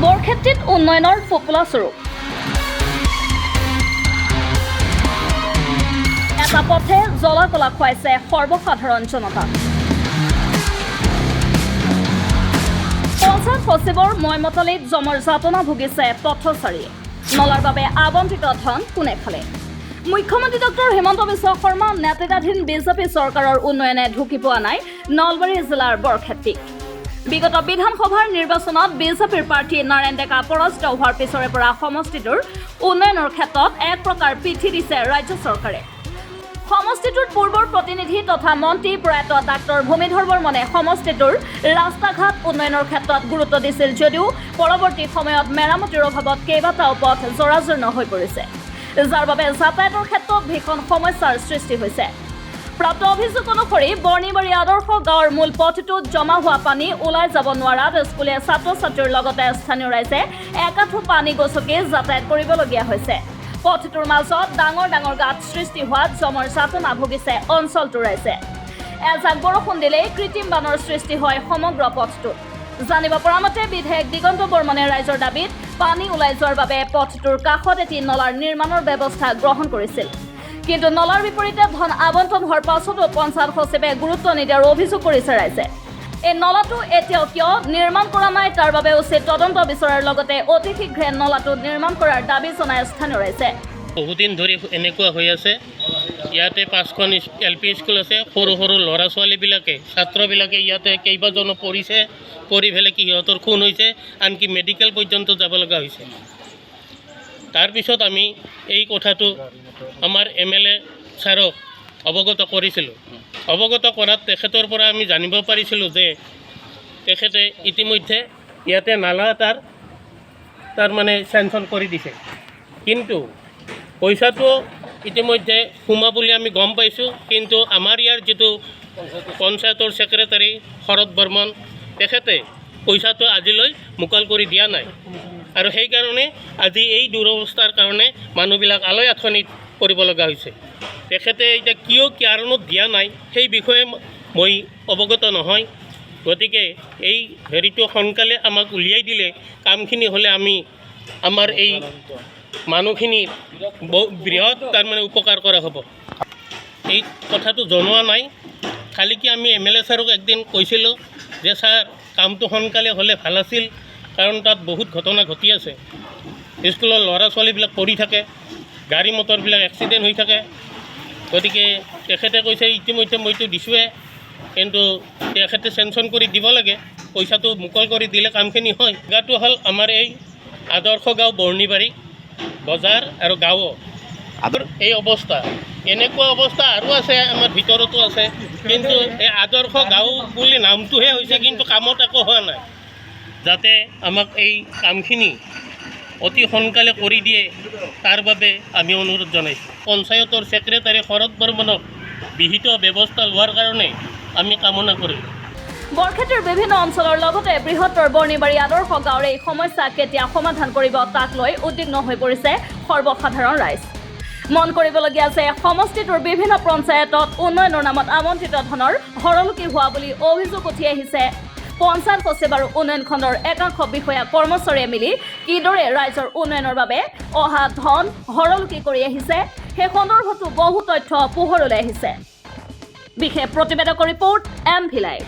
বৰক্ষেত্ৰীত উন্নয়নৰ ফোপোলা স্বৰূপ। এটা পথে জ্বলা কলা খুৱাইছে সৰ্বসাধাৰণ জনতাক। পঞ্চায়ত সচিবৰ মইমতালিত যমৰ যাতনা ভুগিছে পথচাৰীয়ে। নলাৰ বাবে আবণ্টিত ধন কোনে খালে? মুখ্যমন্ত্ৰী ডক্টৰ হিমন্ত বিশ্ব শৰ্মা নেতৃত্বাধীন বিজেপি চৰকাৰৰ উন্নয়নে ঢুকি পোৱা নাই নলবাৰী জিলাৰ বৰক্ষেত্ৰীক। বিগত বিধানসভাৰ নিৰ্বাচনত বিজেপিৰ প্ৰাৰ্থী নাৰায়ণ ডেকা পৰাজিত হোৱাৰ পিছৰে পৰা সমষ্টিটোৰ উন্নয়নৰ ক্ষেত্ৰত এক প্ৰকাৰ পিঠি দিছে ৰাজ্য চৰকাৰে। সমষ্টিটোৰ পূৰ্বৰ প্ৰতিনিধি তথা মন্ত্ৰী প্ৰয়াত ডাক্তৰ ভূমিধৰ বৰ্মনে সমষ্টিটোৰ ৰাস্তা ঘাট উন্নয়নৰ ক্ষেত্ৰত গুৰুত্ব দিছিল যদিও পৰৱৰ্তী সময়ত মেৰামতিৰ অভাৱত কেইবাটাও পথ জৰাজীৰ্ণ হৈ পৰিছে, যাৰ বাবে যাতায়াতৰ ক্ষেত্ৰত ভীষণ সমস্যাৰ সৃষ্টি হৈছে। প্ৰাপ্ত অভিযোগ অনুসৰি বৰ্ণিবাৰী আদৰ্শ গাঁৱৰ মূল পথটোত জমা হোৱা পানী ওলাই যাব নোৱাৰাত স্কুলীয়া ছাত্ৰ ছাত্ৰীৰ লগতে স্থানীয় ৰাইজে একাঠু পানী গছকি যাতায়াত কৰিবলগীয়া হৈছে। পথটোৰ মাজত ডাঙৰ ডাঙৰ গাঁত সৃষ্টি হোৱাত যমৰ যাতনা ভুগিছে অঞ্চলটোৰ ৰাইজে। এজাক বৰষুণ দিলেই কৃত্ৰিম বানৰ সৃষ্টি হয় সমগ্ৰ পথটোত। জানিব পৰা মতে বিধায়ক দিগন্ত বৰ্মনে ৰাইজৰ দাবীত পানী ওলাই যোৱাৰ বাবে পথটোৰ কাষত এটি নলাৰ নিৰ্মাণৰ ব্যৱস্থা গ্ৰহণ কৰিছিল। কিন্তু নলাৰ বিপৰীতে ধন আবণ্টন হোৱাৰ পাছতো পঞ্চায়ত সচিবে গুৰুত্ব নিদিয়াৰ অভিযোগ কৰিছে ৰাইজে। এই নলাটো এতিয়াও কিয় নিৰ্মাণ কৰা নাই তাৰ বাবে উচিত তদন্ত বিচৰাৰ লগতে অতি শীঘ্ৰে নলাটো নিৰ্মাণ কৰাৰ দাবী জনায় স্থানীয় ৰাইজে। বহুদিন ধৰি এনেকুৱা হৈ আছে। ইয়াতে 5খন এল পি স্কুল আছে। সৰু সৰু ল'ৰা ছোৱালীবিলাকে, ছাত্ৰবিলাকে ইয়াতে কেইবাজনো পঢ়িছে, পঢ়ি পেলাই কি সিহঁতৰ খুন হৈছে, আনকি মেডিকেল পৰ্যন্ত যাব লগা হৈছে। তাৰপিছত আমি এই কথাটো আমাৰ এম এল এ ছাৰক অৱগত কৰিছিলোঁ। অৱগত কৰাত তেখেতৰ পৰা আমি জানিব পাৰিছিলোঁ যে তেখেতে ইতিমধ্যে ইয়াতে নালা এটাৰ তাৰমানে চেংচন কৰি দিছে, কিন্তু পইচাটো ইতিমধ্যে সোমা বুলি আমি গম পাইছোঁ। কিন্তু আমাৰ ইয়াৰ যিটো পঞ্চায়তৰ ছেক্ৰেটাৰী শৰৎ বৰ্মন, তেখেতে পইচাটো আজিলৈ মোকল কৰি দিয়া নাই আৰু সেইকাৰণে আজি এই দুৰৱস্থাৰ কাৰণে মানুহবিলাক আলৈ আথনিত পৰিব লগা হৈছে। তেখেতে এতিয়া কিয় কাৰণত দিয়া নাই সেই বিষয়ে মই অৱগত নহয়। গতিকে এই হেৰিটো সোনকালে আমাক উলিয়াই দিলে কামখিনি হ'লে আমি আমাৰ এই মানুহখিনি বৃহৎ তাৰমানে উপকাৰ কৰা হ'ব। এই কথাটো জনোৱা নাই, খালি কি আমি এম এল এ ছাৰক একদিন কৈছিলোঁ যে ছাৰ কামটো সোনকালে হ'লে ভাল আছিল, কাৰণ তাত বহুত ঘটনা ঘটি আছে। স্কুলৰ ল'ৰা ছোৱালীবিলাক পঢ়ি থাকে, গাড়ী মটৰবিলাক এক্সিডেণ্ট হৈ থাকে। গতিকে তেখেতে কৈছে ইতিমধ্যে মইতো দিছোঁৱে, কিন্তু তেখেতে চেংচন কৰি দিব লাগে, পইচাটো মোকল কৰি দিলে কামখিনি হয়। জেগাটো হ'ল আমাৰ এই আদৰ্শ গাঁও বৰ্ণিবাৰী বজাৰ আৰু গাঁও এই অৱস্থা, এনেকুৱা অৱস্থা আৰু আছে, আমাৰ ভিতৰতো আছে। কিন্তু এই আদৰ্শ গাঁও বুলি নামটোহে হৈছে, কিন্তু কামত একো হোৱা নাই। যাতে আমাক এই কামখিনি অতি সোনকালে কৰি দিয়ে তাৰ বাবে আমি অনুৰোধ জনাইছোঁ। পঞ্চায়তৰ ছেক্ৰেটাৰী শৰৎ বৰ্মনক বিহিত ব্যৱস্থা লোৱাৰ কাৰণে আমি কামনা কৰিলোঁ। বৰক্ষেত্ৰীৰ বিভিন্ন অঞ্চলৰ লগতে বৃহত্তৰ বৰ্ণিবাৰী আদৰ্শ গাঁৱৰ এই সমস্যা কেতিয়া সমাধান কৰিব তাক লৈ উদ্বিগ্ন হৈ পৰিছে সৰ্বসাধাৰণ ৰাইজ। মন কৰিবলগীয়া যে সমষ্টিটোৰ বিভিন্ন পঞ্চায়তত উন্নয়নৰ নামত আবণ্টিত ধনৰ হৰলুকি হোৱা বুলি অভিযোগ উঠি আহিছে। পঞ্চায়ত সচিব আৰু উন্নয়ন খণ্ডৰ একাংশ বিষয়া কৰ্মচাৰীয়ে মিলি কিদৰে ৰাইজৰ উন্নয়নৰ বাবে অহা ধন হৰলুকি কৰি আহিছে সেই সন্দৰ্ভতো বহু তথ্য পোহৰলৈ আহিছে। বিশেষ প্ৰতিবেদকৰ ৰিপৰ্ট, এম ভি লাইভ।